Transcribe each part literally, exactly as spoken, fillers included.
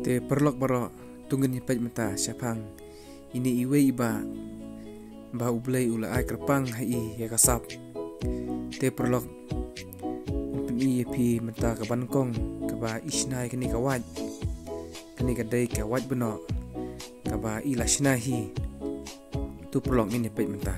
Te paralok baroh, to ngin ïa peit mynta shaphang ine iwei i bah ba U Blei u la ai kyrpang ha i ïa ka sap. Te paralok, ngan pyni ïa phi mynta ka banyngkong kaba i shna ïa kane ka wait. Kane ka dei ka wait bnok kaba i la shna hi. To paralok, ngin ïa peit mynta.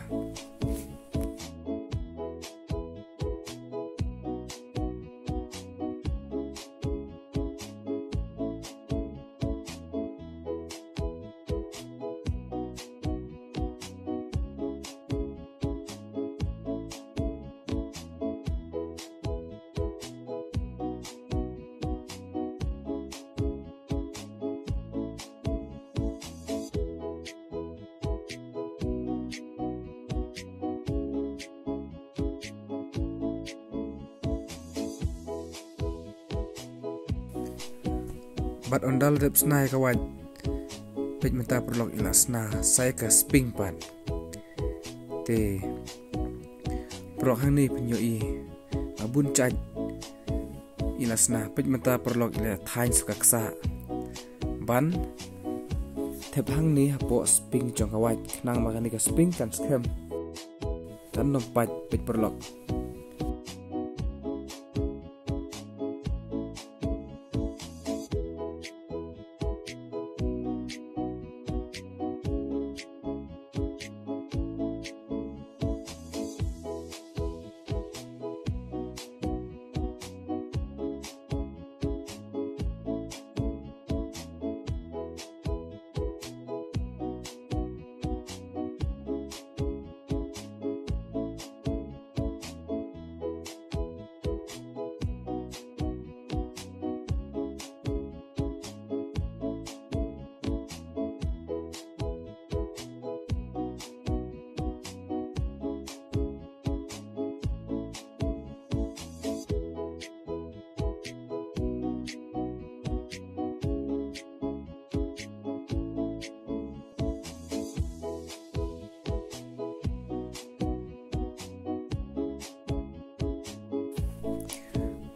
Bad ynda la dep shna ïa ka wait, peit mynta paralok, i la shna sa ïa ka spring pat. Te paralok, hangne phin ïohi ba bun jait i la shna. Peit mynta paralok, i la thaiñ sa ka ksah ban thep hangne hapoh spring jong ka wait, khnang ba kane ka spring kan skhem, kan nym pait. Peit paralok.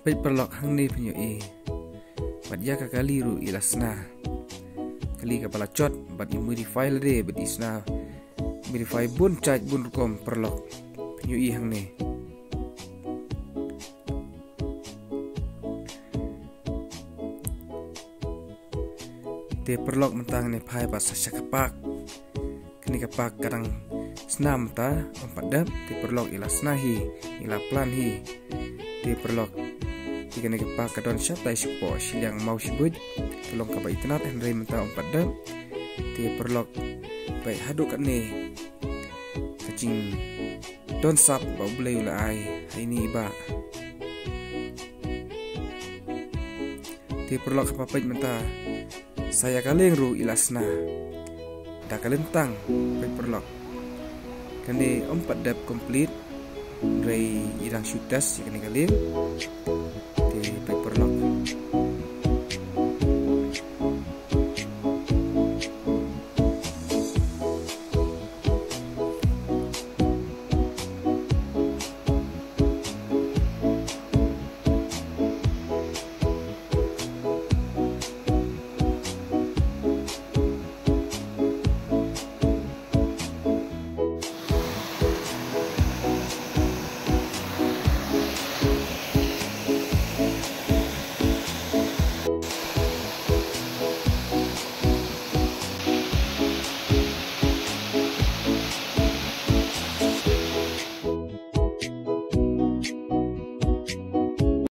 Peit paralok, hangne phin ïohi. Bad ïa ka kali ruh i la shna kali kaba la jot, bad i modify lade, bad i shna modify bun jait bun rukom paralok. Phin ïohi hangne. Te paralok, mynta ngan phai pat sa sha ka park. Kane ka park ka dang shna mynta, ym pat dep. Te paralok, i la shna hi, i la plan hi. Te paralok, te kane ka park ka don shatai shapoh shiliang Mawshynrut, ka long kaba itynnad, hynrei mynta ym pat dep. Te paralok, peit haduh katne ka jingdon sap ba U Blei u la ai ha ine i bah. Te paralok, haba peit mynta, sa ïa ka lieng ruh i la shna da ka lyntang. Peit paralok, kane ym pat dep complete, hynrei i dang shu test ïa kane ka lieng.